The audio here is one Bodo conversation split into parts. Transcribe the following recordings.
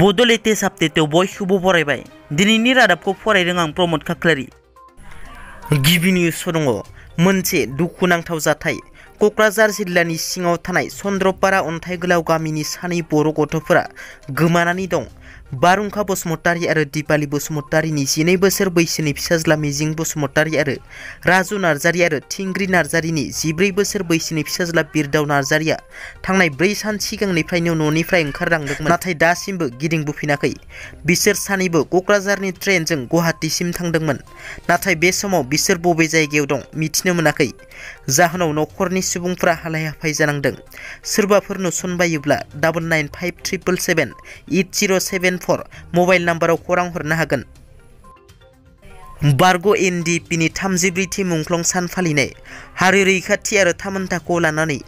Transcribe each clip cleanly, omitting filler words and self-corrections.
बड' लेटेस्ट आपडेटआव बयखौबो बरायबाय। दिनैनि रादाबखौ फरायदों आं प्रमद खाख्लारि। गिबि निउसआव दङ मोनसे दुखुनांथाव जाथाय। क'क्राझार जिल्लानि सिङाव थानाय चन्द्रपारा अन्थाइगोलाव गामिनि सानै बर' गथ'फोरा गोमानानै दं। बारुंखा बसुमतारी आरो दिपाली बसुमतारीनि 12 बोसोर बैसोनि फिसाज्ला मिजिं बसुमतारी आरो राजु नार्जारी आरो थिंग्रि नार्जारीनि 14 बोसोर बैसोनि फिसाज्ला बिरदाव नार्जारीया थांनाय 4 सान सिगांनिफ्रायनो न'निफ्राय ओंखारलांदोंमोन, नाथाय दासिमबो गिदिंबोफिनाखै। बिसोर सानैबो क'क्राझारनि ट्रेनजों गुवाहाटीसिम थांदोंमोन, नाथाय बे समाव बिसोर बबे जायगायाव दं मिथिनो मोनाखै। जाहोनाव न'खरनि सुबुंफोरा हालाय हाफाय जानांदों। सोरबाफोर नुसनबायोब्ला 9957778074 मबाइल नाम्बाराव खौरां हरनो हागोन। बारग' एनडिपिनि 34थि मुंख्लं सान फालिनाय। हारि रैखाथि आरो थामोनथाखौ लानानै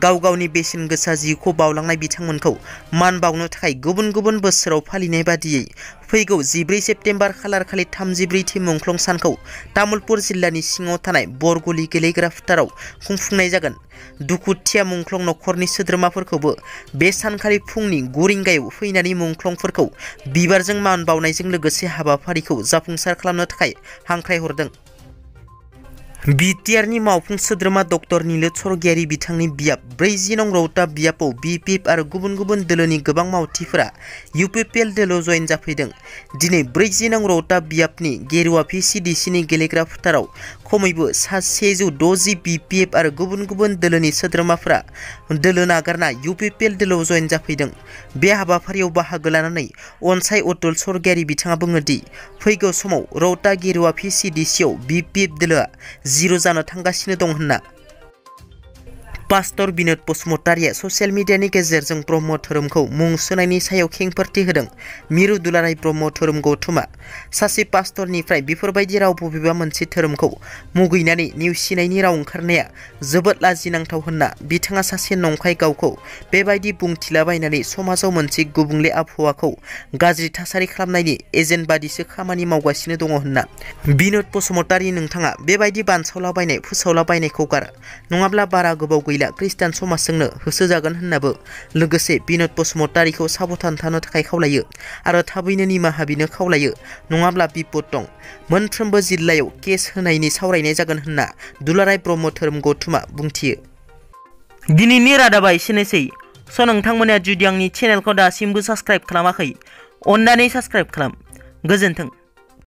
गाव गावनि बेसेन गोसा जिउखौ बावलांनाय बिथांमोनखौ मान बावनो थाखाय गुबुन गुबुन बोसोराव फालिनाय बादियै फैगौ 14 सेप्तेम्बर खालारखालि 34थि मुंख्लं सानखौ तामुलपुर जिल्लानि सिङाव थानाय बरगुली गेलेग्रा फोथाराव खुंफुंनाय जागोन। दुखुथिया मुंख्लं न'खरनि सोद्रोमाफोरखौबो बे सानखालि फुंनि 9 रिंगायाव फैनानै मुंख्लंफोरखौ बिबारजों मान बावनायजों लोगोसे हाबाफारिखौ जाफुंसार खालामनो थाखाय हांख्रायहरदों। बिटिआरनि मावफुं सोद्रोमा डक्टर नीलोद स्वर्गियारी बिथांनि बियाब 40 नं रौता बियाबाव बिपिएफ आरो गुबुन गुबुन दोलोनि गोबां मावथिफोरा इउपिपिएल दोलोआव जयेन जाफैदों। दिनै 40 नं रौता बियाबनि गेरुवा भिसिडिसिनि गेलेग्रा फोथाराव खमैबो 160 बिपिएफ आरो गुबुन गुबुन दोलोनि सोद्रोमाफोरा दोलो नागारना इउपिपिएल दोलोआव जयेन जाफैदों। बे हाबाफारियाव बाहागो लानानै अनसाय अतुल स्वर्गियारी बिथाङा बुङो दि फैगौ समाव रौता गेरुवा भिसिडिसिआव बिपिएफ दोलोआ 0 जानो थांगासिनो दं होनना। पास्टर बिनोद बसुमतारीया ससियेल मिडियानि गेजेरजों ब्रह्म धोरोमखौ मुं सोनायनि सायाव खेंफोरथि होदों। मिरु दुलाराय ब्रह्म धोरोम गौथुमा सासे पास्टरनिफ्राय बेफोरबायदि राव बबेबा मोनसे धोरोमखौ मुगैनानै नेवसिनायनि राव ओंखारनाया जोबोद लाजिनांथाव होनना बिथाङा सासे नंखाय गावखौ बेबायदि बुंथिलाबायनानै समाजाव मोनसे गुबुंले आबहावाखौ गाज्रि थासारि खालामनायनि एजेन्ट बादिसो खामानि मावगासिनो दङ होनना। बिनोद बसुमतारी, नोंथाङा बेबायदि बानसावलाबायनाय फोसावलाबायनायखौ गार, नङाब्ला बारा गोबाव गैला खृष्टान समाजजोंनो होसोजागोन होननाबो लोगोसे बिनोद बसुमतारीखौ साबधान थानो थाखाय खावलायो आरो थाबैनो निमाहा बिनो खावलायो, नङाब्ला बिपद दं। मोनफ्रोमबो जिल्लायाव केस होनायनि सावरायनाय जागोन होनना दुलाराय ब्रह्म धोरोम गौथुमा बुंथियो। दिनैनि रादाबा एसेनोसै। नोंथांमोना जुदि आंनि चेनेलखौ दासिमबो साबस्क्राइब खालामाखै, अन्नानै साबस्क्राइब खालाम। गोजोन्थों।